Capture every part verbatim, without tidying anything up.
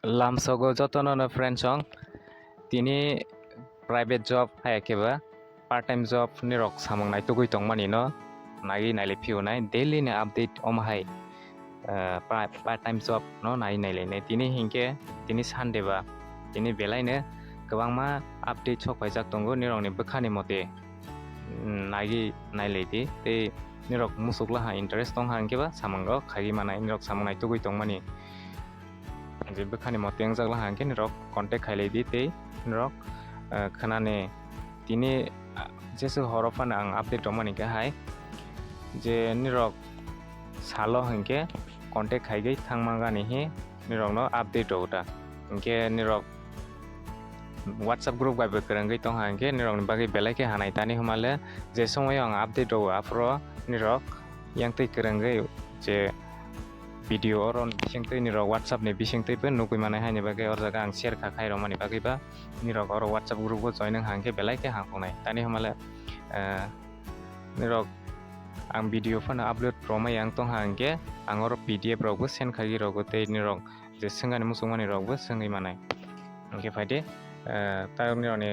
Lamsogo jotono no friends song, tini private job hai khe ba part time job nirok samung naitugwi tongmani no naiwi nailai phio nai daily ni update omo hai, ah, pa-, part time job no nai nailai nai. Tini hinkhe tini Sunday ba tini belai no kwbangma update sok paijak tongo nirok ni bwkha ni mote. Nagi nailai di tei nirok musuk laha interest tong ha hwnkhe ba samung rok khaiwi manai nirok samung naitugwi tongmani je bwkhani mote wngjak laha hwnkhe nirok contact khailai di tei nirok, eh, khwnani tini, ah, jesu horo phano ang update rwmani khe hai je nirok salo hwnkhe contact khaigwi thangma gani hi nirokno update rw ta hwnkhe nirok WhatsApp group bai bo kwrwngwi tongkha hwnkhe nirokni bagwi belai khe hanai tani hwnmale je somoio ang update rwo aphuru nirok yang twi kwrwngwi je video oro ni bisingtwi nirok WhatsApp ni bisingtwi bo nugwi manai haini bagwi oro jaga ang share kha khai rwmani bagwi ba nirok oro WhatsApp group o join wngkha hwnkhe belai khe hangkuknai tani hwnmale, eh, nirok ang video phano upload rwmai yang tongkha hwnkhe ang oro P D F rok bo send khaiwi rwgo tei nirok je swngani muchungmani rok bo swngwi manai. Hwnkhe phaidi, eh, tayokni rokni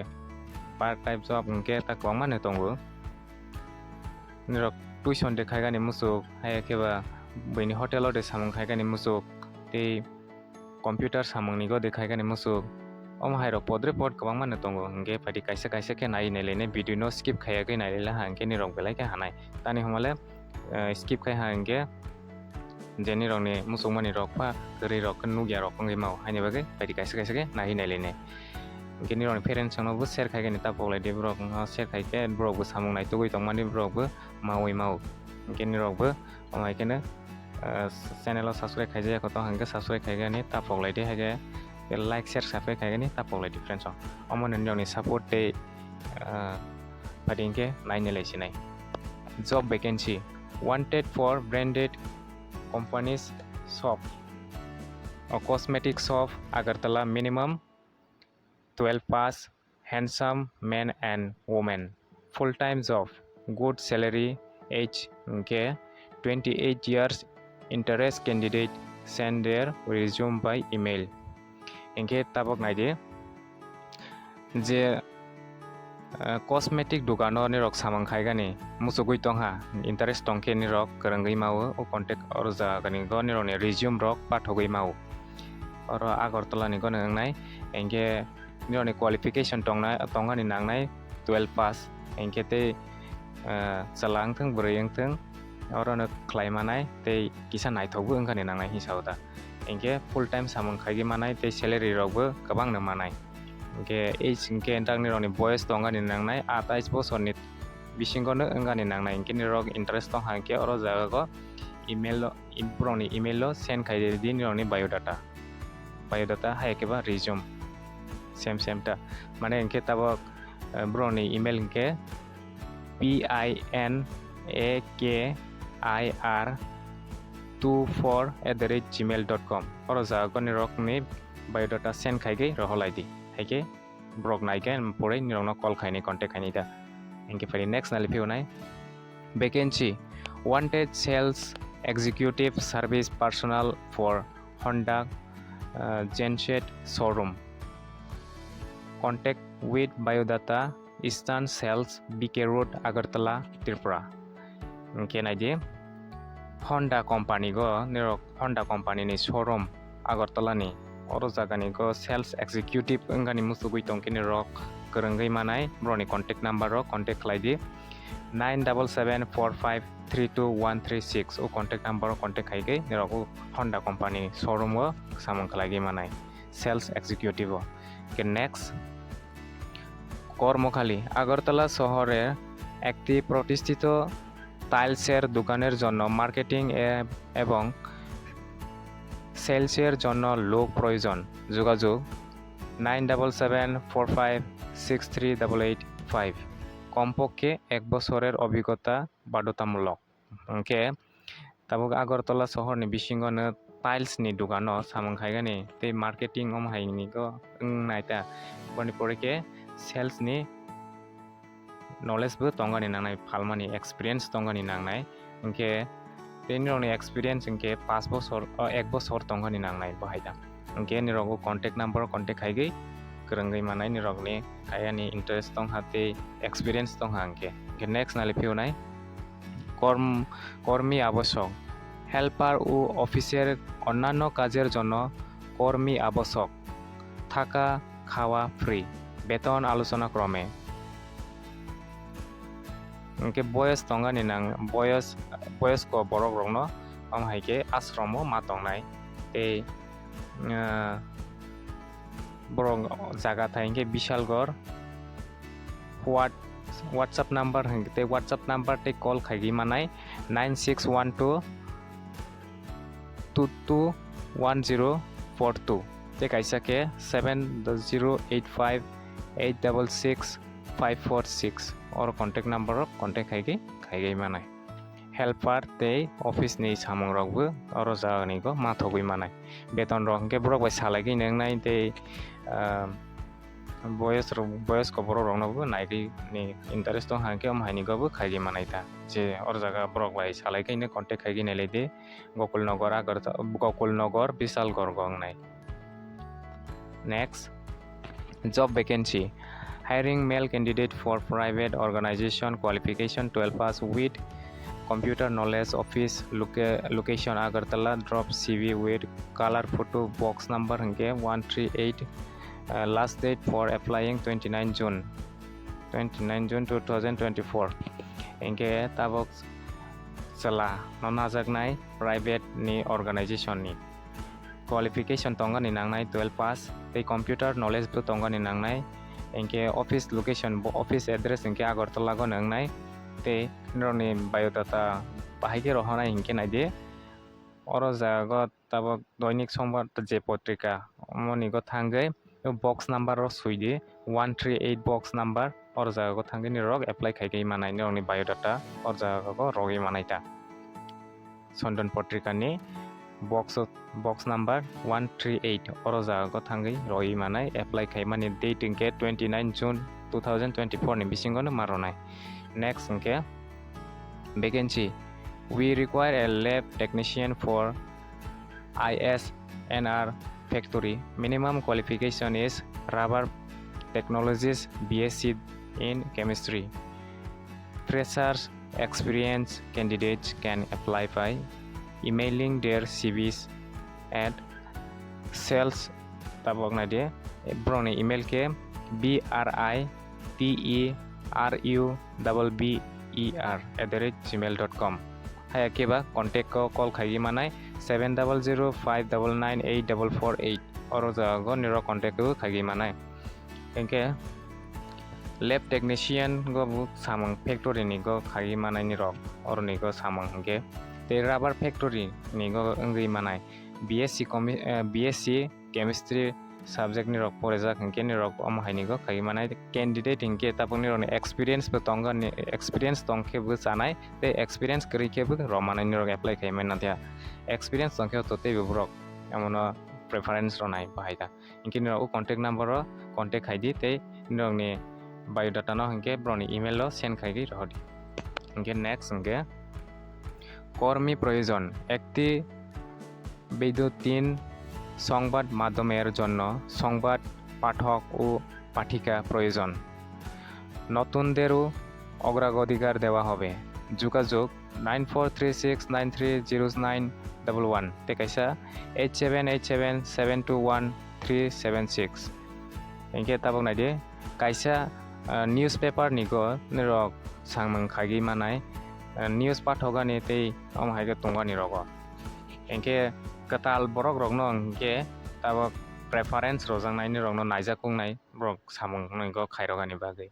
part time job hwnkhe ta kwbangma no tongo. Nirok tuition de khaigani muchuk, hai khe ba buini hotel o de samung khaigani muchuk, tei computer samung ni go de khaigani muchuk. Omo hai rok podre pod kwbangma no tongo, hwnkhe phaidi kaisa kaisa khe nai nai lainai video no skip khaiya khe nai laila ha, hwnkhe nirok belai khe hanai. Tani hwnmale, eh, skip khai ha hwnkhe je nirokni muchungmani rok ba kwrwi rok khe nukya rok wngwi mao, haini bagwi phaidi kaisa kaisa khe naiwi nailainai. Hwnkhe nirokni parents rokno bo share khaigani ta poklaidi, borok no share khaikhe borok bo samung naitugwi tongmani borok bo maui mao. Hwnkhe nirok bo omo hai kheno, ah, channel o subscribe khaijak ya koto hwnkhe subscribe khaigani ta poklaidi, hai khe like share subscribe khaigani ta poklaidi friends rok. Omo nini rokni support tei, ah, phaidi hwnkhe nainai lai sinai. Job vacancy wanted for branded companies shop, a cosmetic shop, Agartala, minimum twelve pass, handsome men and women, full time job, good salary, age hwnkhe twenty eight years, interest candidate send their resume by email. Hwnkhe tabok naidi je, eh, cosmetic dukano nirok samung khaigani muchugwi tongha, interest tongkhe nirok kwrwngwi mao, o contact oro jagani go nirokni resume rok pathogwi mao. Oro Agartala ni goni wngnai, hwnkhe nirokni qualification tongnai, tongani nangnai twelve pass, hwnkhe tei, eh, chwla wngthung, bwrwi wngthung, orono khlai manai tei kisa naithokbo wngkani nangnai hinsa o ta. Hwnkhe full time samung khaigwi manai tei salary rokbo kwbangno manai. Hwnkhe age hwnkhe dakni rokni boyes tongani nangnai atais bosorni bisingo no wngani nangnai, hwnkhe nirok interest tongkha hwnkhe oro jaga go email o, borokni email o send khai di nirokni biodata, biodata hai khe ba resume same same ta, mane hwnkhe tabok, eh, borokni email hwnkhe P I N A K I R two four at the rate gmail dot com, oro jaga go nirokni biodata send khaigwi rohorlai di, hai khe borok naikhe pore nirokno call khainai, contact khainai da. Hwnkhe phai next nali phiyonai vacancy, wanted sales executive service personnel for Honda, uh, Genset showroom. Contact with biodata, Eastern Sales, B K Road, Agartala, Tripura. Hwnkhe naidi Honda company go nirok Honda company ni showroom Agartala ni, oro jaga ni go sales executive wngani muchugwi tongkhe nirok kwrwngwi manai, borokni contact number rok contact khlai di nine double seven four five three two one three six, o contact number o contact khaigwi nirok o Honda company showroom o samung khlaigwi manai sales executive o. Ke next, কর্মখালী, আগরতলা শহরের একটি প্রতিষ্ঠিত টাইলসের দোকানের জন্য মার্কেটিং এ-, এবং সেলসের জন্য লোক প্রয়োজন। যোগাযোগ nine double seven four five six three double eight five। কমপক্ষে এক বছরের অভিজ্ঞতা বাধ্যতামূলক। Hwnkhe tabuk Agartala sohorni bisingono tiles ni dogano samung khaigani tei marketing omo hai ni go wng nai ta. Boni pore khe sales ni knowledge bo tongani nangnai, phalmani experience tongani nangnai. Hwnkhe tei nini rokni experience hwnkhe paanch bosor, o, ek bosor tongani nangnai bo hai ta. Hwnkhe nirok o contact number o contact khaigwi kwrwngwi manai nirokni kayani interest tongkha tei experience tongkha hwnkhe. Hwnkhe next nali phiyonai কর্ম-, কর্মী আবশ্যক। হেল্পার ও অফিসের অন্যান্য কাজের জন্য কর্মী আবশ্যক। থাকা খাওয়া ফ্রি। বেতন আলোচনা ক্রমে। Hwnkhe boyos tongani nang, boyos, boyosko borok rokno, omo hai khe ashromo ma tongnai. Tei, ah, borok jaga thai hwnkhe Bishalgor. What, WhatsApp number hwnkhe tei WhatsApp number tei call khaigwi manai nine six one two two two one zero four two. Tei kaisa khe seven zero eight five eight double six five four six. Oro contact number rok contact khaigwi khaigwi manai. Helper tei office ni samung rok bo oro jaga ni go ma thogwi manai. Beton rok hwnkhe borok bai salaigwi nwngnai tei, ah, boyos rok, boyosko borok rokno bo naigwi ni interest tong hwnkhe omo hai ni go bo khaigwi manai ta. Je oro jaga borok bai salaigwi no contact khaigwi nailai di. Gokul Nagar, Agartala, Gokul Nagar, Bishalgarh go wngnai. Next, job vacancy. Hiring male candidate for private organization, qualification twelve pass with computer knowledge, office loca-, location Agartala, drop C V with color photo, box number hwnkhe one three eight, uh, last date for applying twenty nine June, twenty nine June two thousand twenty four. Hwnkhe tabok chwla no najaknai private ni organization ni. Qualification tongani nangnai twelve pass, tei computer knowledge bo tongani nangnai. Hwnkhe office location bo, office address hwnkhe Agartala go wngnai, tei norokni biodata bahai khe rohornai hwnkhe naidi. Oro jaga go tabok Doinik Sombad je potrika, omoni go thangwi box number o swi di, one three eight box number, oro jaga go thangwi norok apply khai khe manai norokni biodata oro jaga go rogwi manai ta. Sondon potrika ni box o, box number one three eight, oro jaga go thangwi rogwi manai, apply khai mani date hwnkhe twenty nine June two thousand twenty four ni bisingo no ma rwnai. Next hwnkhe vacancy, we require a lab technician for I S N R factory. Minimum qualification is rubber technologist, B S C in chemistry. Freshers, experienced candidates can apply by emailing their C Vs at sales, tabok naidi, borokni email khe B R I T E R U B B E R at the rate gmail dot com. Haya khe ba contact o call khaigwi manai seven double zero five double nine eight double four eight, oro jaga go nirok contact o khaigwi manai. Hwnkhe lab technician go bo samung factory ni go khaigwi manai nirok, oro ni go samung hwnkhe tei rubber factory ni go wngwi manai B S C commi-, eh, B S C chemistry subject ni rok porijak hwnkhe ni rok omo hai ni go khaigwi manai. Candidate hwnkhe tabuk ni rok ni experience bo tongo, ni experience tong khe bo chanai, tei experience kwrwi khe bo rw manai ni rok apply khai mano thya. Experience tong khe to tei bo borok omono preference rwnai bahai ta. Hwnkhe ni rok o contact number o contact khai di tei ni rok ni biodata no hwnkhe borok ni email o send khai di rohor di. Hwnkhe next hwnkhe কর্মী প্রয়োজন। একটি বৈদ্যুতিন সংবাদ মাধ্যমের জন্য সংবাদ পাঠক ও পাঠিকা প্রয়োজন। নতুনদেরও অগ্রাধিকার দেওয়া হবে। যোগাযোগ nine four three six nine three zero nine double one tei kaisa eight seven eight seven seven two one three seven six. Hwnkhe tabuk naidi, kaisa, ah, newspaper ni go nirok samung khaigwi manai, ah, news pathogani tei omo hai khe tongani rogo. Hwnkhe kwtal borok rokno hwnkhe tabuk preference rwjaknai, nirokno naijak wngnai borok samung hwnwi go khairogani bagwi.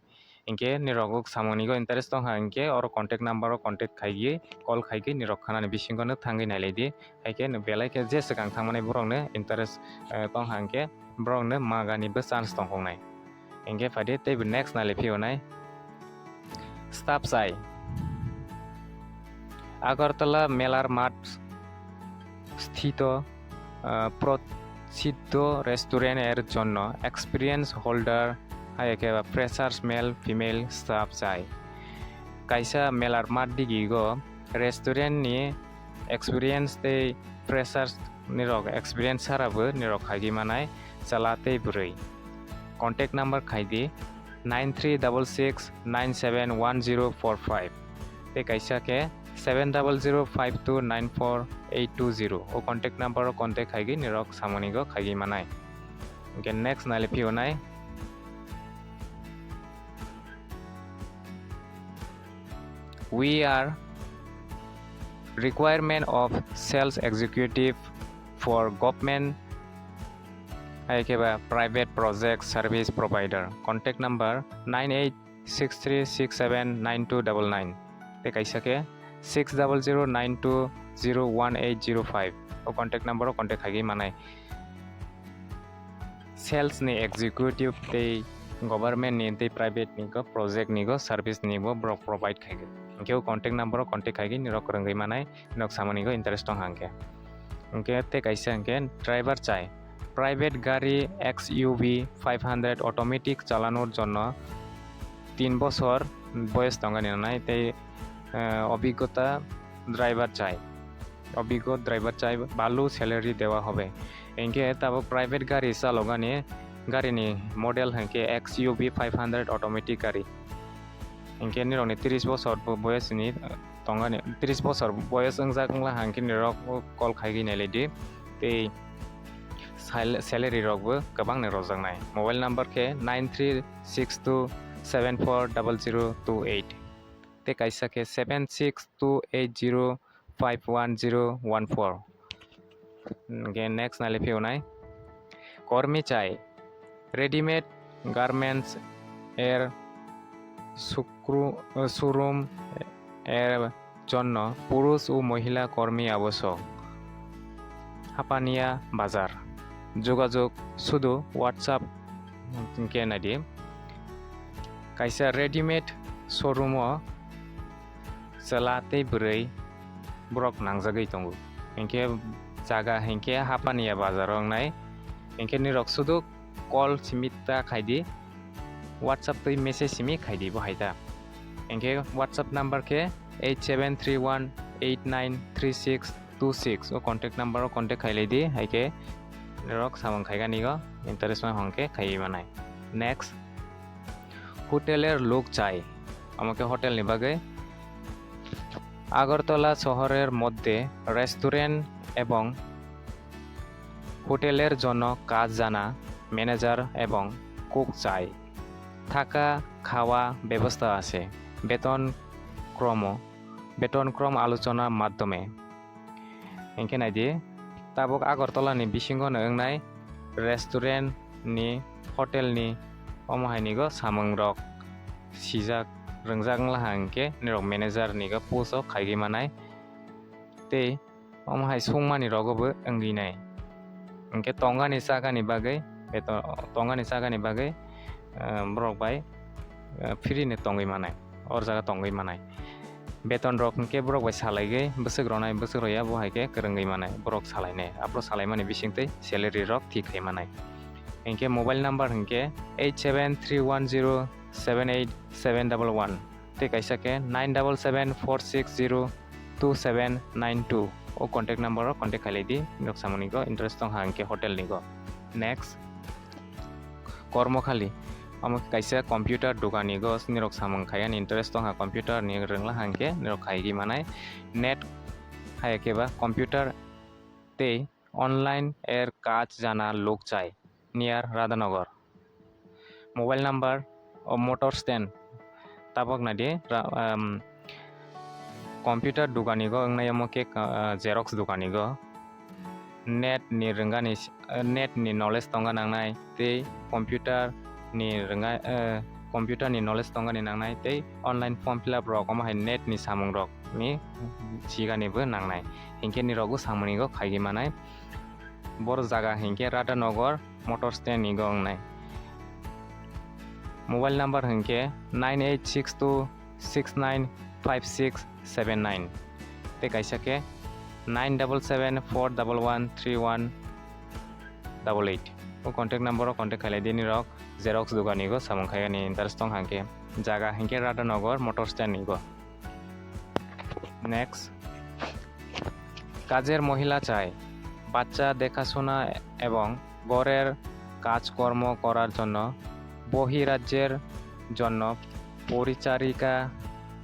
Hinkhe nirok o samung ni go interest tongkha hinkhe oro contact number o contact khaigwi call khaigwi nirok khanani bisingo no thangwi nailai di. Haikhe no belai khe je swkang thangmani borok no interest, eh, tongkha hinkhe borok no magani bo chance tongkoknai. Hinkhe phaidi teibo next nailai phiyonai. Staff chai. Agartala মেলার মাঠ স্থিত, আহ, প্রসিদ্ধ রেস্টুরেন্টের জন্য experience holder, hai khe ba freshers, male, female staff chai. Kaisa melar mat digi go restaurant ni experience tei freshers nirok experience sara bo nirok khaigwi manai chwla tei bwrwi. Contact number khaidi nine three double six nine seven one zero four five. Tei kaisa khe seven double zero five two nine four eight two zero. O contact number o contact khaigwi nirok samani go khaigwi manai. Hwnkhe next naile phiyonai. We are requirement of sales executive for government hai khe ba private project service provider. Contact number nine eight six three six seven nine two double nine. Tei kaisa khe six double zero nine two zero one eight zero five. O contact number o contact khaigwi manai. Sales ni executive tei government ni tei private ni go project ni go service ni bo borok provide khaigwi. Hwnkhe o contact number o contact khaigwi nirok kwrwngwi manai, nok samani go interest tong hangkhe. Hwnkhe tei kaisa hwnkhe driver chai. Private gari X U V five hundred automatic chalanor jonno tin bochor boyos tongani nanai tei, eh, obiggota driver chai. Obiggo driver chai bhalu salary dewa hobe. Hwnkhe tabuk private gari chalogani garini model hwnkhe X U V five hundred automatic gari. Hwnkhe nirokni tris bochor bo-, boyosni, eh, tongani, tris bochor boyos wngjak wngla hwnkhe nirok call khaigwi nailai di. Tei sal-, salary rokbo kwbangni rwjaknai. Mobile number khe nine three six two seven four double zero two eight. Tei kaisa khe seven six two eight zero five one zero one four. Hwnkhe next naile phiyonai. Kormi chai. Readymade garments er sukru-, showroom er jonno purush o mohila kormi abosok. Hapania bazar. Jogajog sudu WhatsApp hwnkhe naidi. Kaisa readymade showroom o chwla tei bwrwi borok nangjagwi tongo. Hinkhe jaga hinkhe Hapania bazar o wngnai. Hinkhe nirok sudu call simi ta khaidi, WhatsApp twi message simi khaidi bo hai ta. Hinkhe WhatsApp number khe eight seven three one eight nine three six two six. O contact number o contact khailai di, hai khe nirok samung khaigani go interest ma hwnkhe khaiwi manai. Next, hotel er lok chai, omo khe hotel ni bagwi. Agartala শহরের মধ্যে রেস্টুরেন্ট এবং হোটেলের জন্য কাজ জানা ম্যানেজার এবং কুক চাই। থাকা খাওয়া ব্যবস্থা আছে। বেতন ক্রম, বেতন ক্রম আলোচনার মাধ্যমে। Hinkhe naidi, tabuk Agartala ni bisingo no wngnai restaurant ni, hotel ni, omo hai ni go samung rok sijak, rwngjak wngla hinkhe nirok manager ni go post o khaigwi manai. Tei omo hai sungmani rogo bo wngwi nai. Hinkhe tongani chagani bagwi, beto-, tongani chagani bagwi, eh, borok bai, eh, free ni tongwi manai, or jaga tongwi manai. Beton rok hinkhe borok bai salaigwi bwswk ronai, bwswk roya bo hai khe kwrwngwi manai, borok salainai. Aphuru salaimani bisingtwi salary rok thik khai manai. Hinkhe mobile number hinkhe eight seven three one zero seven eight seven double one. Tei kaisa khe nine double seven four six zero two seven nine two. O contact number o contact khailai di, nirok samani go interest tong ha hinkhe hotel ni go. Next, kormo khali, omo khe kaisa computer dukani go, nirok samung khai ani interest tong ha computer ni rwngla hinkhe nirok khaigwi manai. Net hai khe ba computer tei online er kaj jana lok chai. Near Radhanagar. Mobile number o motor stand. Tabok naidi ra-, um, computer dukani go wngnai omo khe, uh, xerox dukani go. Net ni rwngani, uh, net ni knowledge tongna nangnai tei computer ni rwnga, uh, computer ni knowledge tongani nangnai tei online form fill up rok omo hai net ni samung rok ni sigani bo nangnai. Hinkhe ni rogo samung ni go khaigwi manai. Boro jaga hinkhe Radhanagar motor stand ni go wngnai. Mobile number hinkhe nine eight six two six nine five six seven nine. Tei kaisa khe nine double seven four double one three one double eight. O contact number o contact khailai di nirok xerox dukani go samung khai ani interest tong hangkhe. Jaga hinkhe Radhanagar motor stand ni go. Next, kajer mohila chai. বাচ্চা দেখাশোনা এবং ঘরের কাজকর্ম করার জন্য বহিরাজ্যের জন্য পরিচারিকা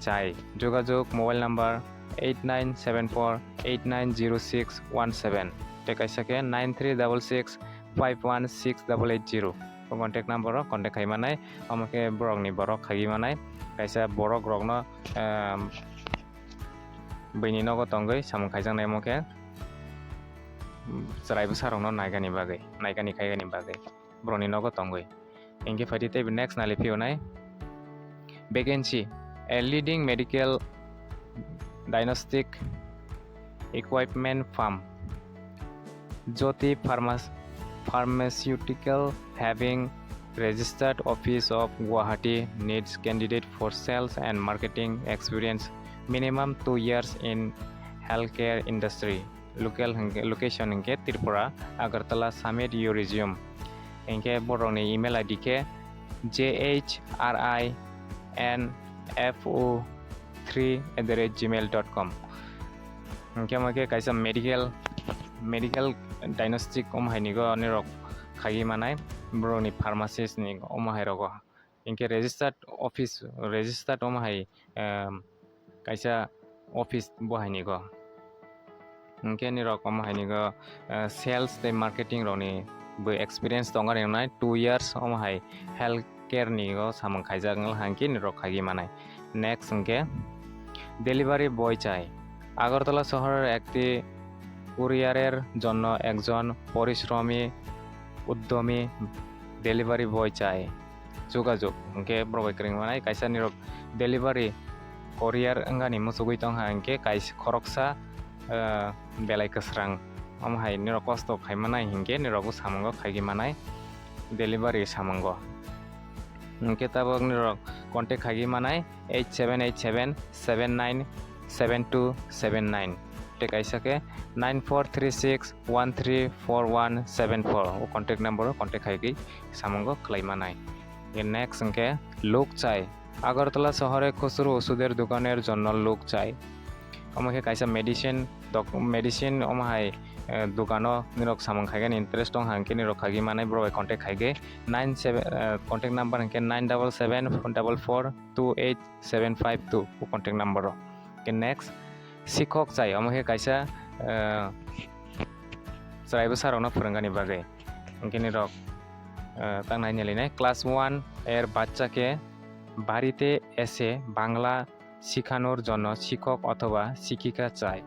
চাই। যোগাযোগ mobile number eight nine seven four eight nine zero six one seven, tei kaisa khe nine three double six five one six double eight zero. O contact number o contact khai manai, omo khe borok ni borok khagwi manai. Kaisa borok rok no, em, bini nogo tongwi samung khaijaknai, omo khe chwrai bwsa rok no naikani bagwi, naikani khaikani bagwi borok ni nogo tongwi. Hinkhe phaidi tei next nali phiyonai vacancy, a leading medical diagnostic equipment firm, Jyoti Pharma-, Pharmaceutical, having registered office of Guwahati, needs candidate for sales and marketing experience, minimum two years in healthcare industry. Local hwnkhe, location hwnkhe Tripura, Agartala, submit your resume. Hinkhe borokni email I D khe J H R I N F O three at the rate gmail dot com. Hinkhe omo khe kaisa medical, medical diagnostic omo hai nigo nirok khagwi manai, borokni pharmacist ni omo hai rogo. Hinkhe registered office, registered omo hai, em, kaisa office bo hai nigo. Hinkhe nirok omo hai nigo, eh, sales tei marketing rokni bo experience tongo ringnai, two years omo hai health care ni o samung khaijak wng hinkhe nirok khagwi manai. Next hinkhe delivery boy chai. Agartala শহরের একটি কুরিয়ারের জন্য একজন পরিশ্রমী উদ্যমী delivery boy চাই। যোগাযোগ, hinkhe borok bai kwrwng manai, kaisa nirok delivery courier wngani muchugwi tongkha, hinkhe kaisa khoroksa, eh, belai kwsrang, omo hai nirok kosto khai manai, hinkhe nirok bo samungo khaigwi manai, delivery samungo. Hinkhe tabok nirok contact khaigwi manai eight seven eight seven seven nine seven two seven nine, tei kaisa khe nine four three six one three four one seven four, o contact number o contact khaigwi samungo khlai manai. Hinkhe next hinkhe luk chai. Agartala শহরে খুচরো ওষুধের দোকানের জন্য লোক চাই। Omo khe kaisa medicine dok-, medicine omo hai, eh, dukano nirok samung khaigani interest tong hinkhe nirok khaigwi manai, borok bai contact khaigwi nine seven, eh, contact number hinkhe nine double seven double four two eight seven five two, o contact number o. Hinkhe next sikhok chai, omo khe kaisa, eh, chwrai bwsa rokno phwrwngani bagwi. Hinkhe nirok, eh, tang nai nai linai class one er bachcha khe barite ese Bangla শিখানোর জন্য শিক্ষক অথবা শিক্ষিকা চাই।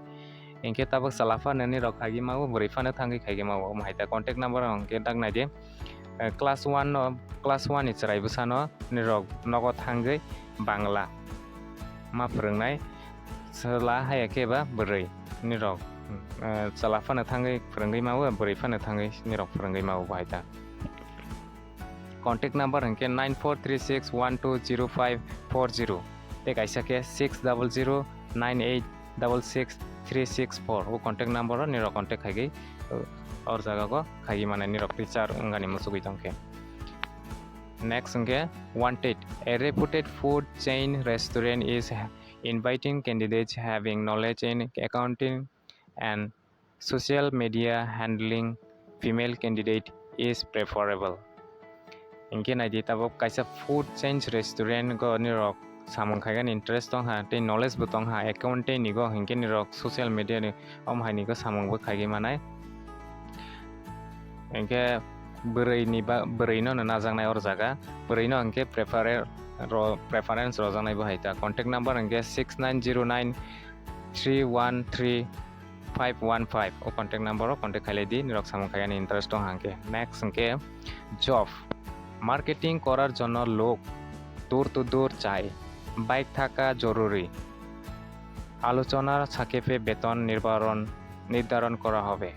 Hinkhe tabok chwla phano nirok khagwi mao, bwrwi phano thangwi khagwi mao, omo hai ta contact number o hinkhe dak nai di. Eh, class one no, class one ni chwrai bwsano nirok nogo thangwi Bangla ma phwrwngnai, chwla haya khe ba bwrwi nirok, eh, chwla phano thangwi phwrwngwi mao, bwrwi phano thangwi nirok phwrwngwi mao bo hai ta. Contact number hinkhe nine four three six one two zero five four zero, tei kaisa khe six double zero nine eight double six three six four, o contact number o nirok contact khaigwi, uh, or jaga go khaigwi mane nirok teacher wngani muchugwi tongkhe. Next hinkhe wanted, a reputed food chain restaurant is inviting candidates having knowledge in accounting and social media handling, female candidate is preferable. Hinkhe nai di tabok kaisa food chain restaurant go nirok samung khaigani interest tong ha tei knowledge bo tong ha, accounting ni go hinkhe nirok social media ni omo hai ni go samung bo khaigwi manai. Hinkhe bwrwi ni ba, bwrwi no no najaknai or jaga, bwrwi no hinkhe prefere-, ro-, preference rojaknai bo hai ta. Contact number hinkhe six nine zero nine three one three five one five, o contact number o contact khailai di, nirok samung khaiyani interest tong hangkhe. Next hwnkhe job, marketing করার জন্য লোক দূর দূর চাই, বাইক থাকা জরুরি, আলোচনার সাপেক্ষে বেতন নির্ধারণ, নির্ধারণ করা হবে।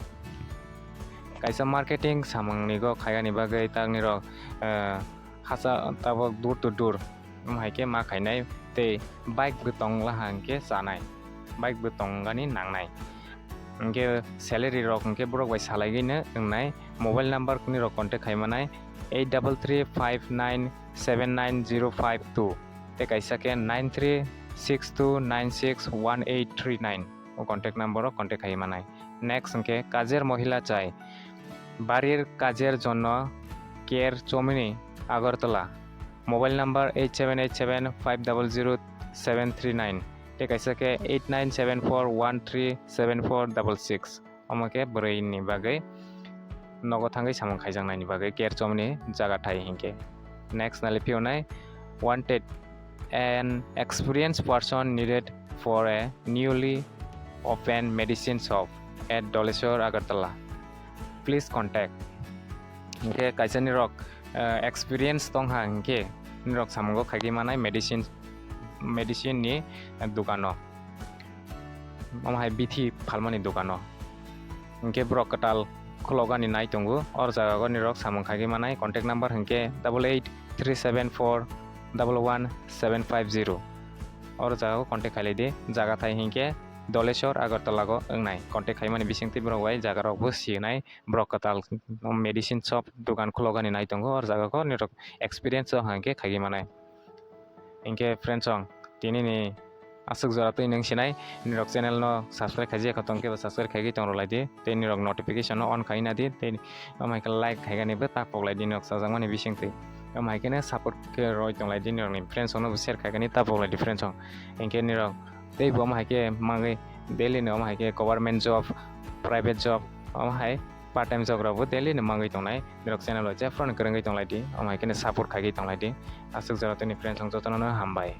Kaisa marketing samung ni go khaiyani bagwi tak nirok, eh, hasa tabok door to door, omo hai khe ma khainai tei bike bo tong laha hwnkhe chanai, bike bo tongani nangnai. Hwnkhe salary rok hwnkhe borok bai salaigwino wngnai, mobile number nirok contact khai manai eight double three five nine seven nine zero five two tei kaisa khe nine three six two nine six one eight three nine, o contact number o contact khai manai. Next hwnkhe Kajer Mohila Chai, Barir Kajer Jonno Care Chomini, Agartala. Mobile number eight seven eight seven five double zero seven three nine tei kaisa khe eight nine seven four one three seven four double six. Omo khe bwrwini bagwi nogo thangwi samung khaijaknaini bagwi care chomni jaga thai hinkhe. Next nali phiyonai, wanted, an experienced person needed for a newly opened medicine shop at Doleshwar, Agartala. Please contact. Hinkhe kaisa nirok, eh, experience tongha hinkhe nirok samungo khaigwi manai medicine, medicine ni dukano. Omo hai bithi phalmani dukano. Hinkhe borok kwtal khulokani nai tongo. Or jaga o nirok samung khaigwi manai contact number hinkhe double eight three seven four double one seven five zero. Or jaga o contact khailai di. Jaga thai hinkhe Doleshwar, Agartala go wngnai. Contact khaimani bisingtwi borok bai jaga rok bo sinai. Borok kwtal medicine shop dukan khulokani nai tongo. Or jaga o nirok experience o hinkhe khaigwi manai. Hinkhe friends song, tini ni aswk jora twi nwng sinai, nirok channel no subscribe khaijak kha tongkhe bo subscribe khaigwi tong rwlai di, tei nirok notification no on khai na di, tei omo hai khe like khaigani bo tak pok lai di, nirok chajakmani bisingtwi. Omo hai khe no support khe roi tong lai di, nirok ni friends song no bo share khaigani tak pok lai di friends song. Hinkhe nirok tei bo omo hai khe mangwi daily no omo hai khe government job, private job, omo hai part time job rok bo daily no mangwi tongnai. Nirok channel o jephru no kwrwngwi tonglai di, omo hai khe no support khaigwi tonglai di. Aswk jora tini friends song jotono no hambai.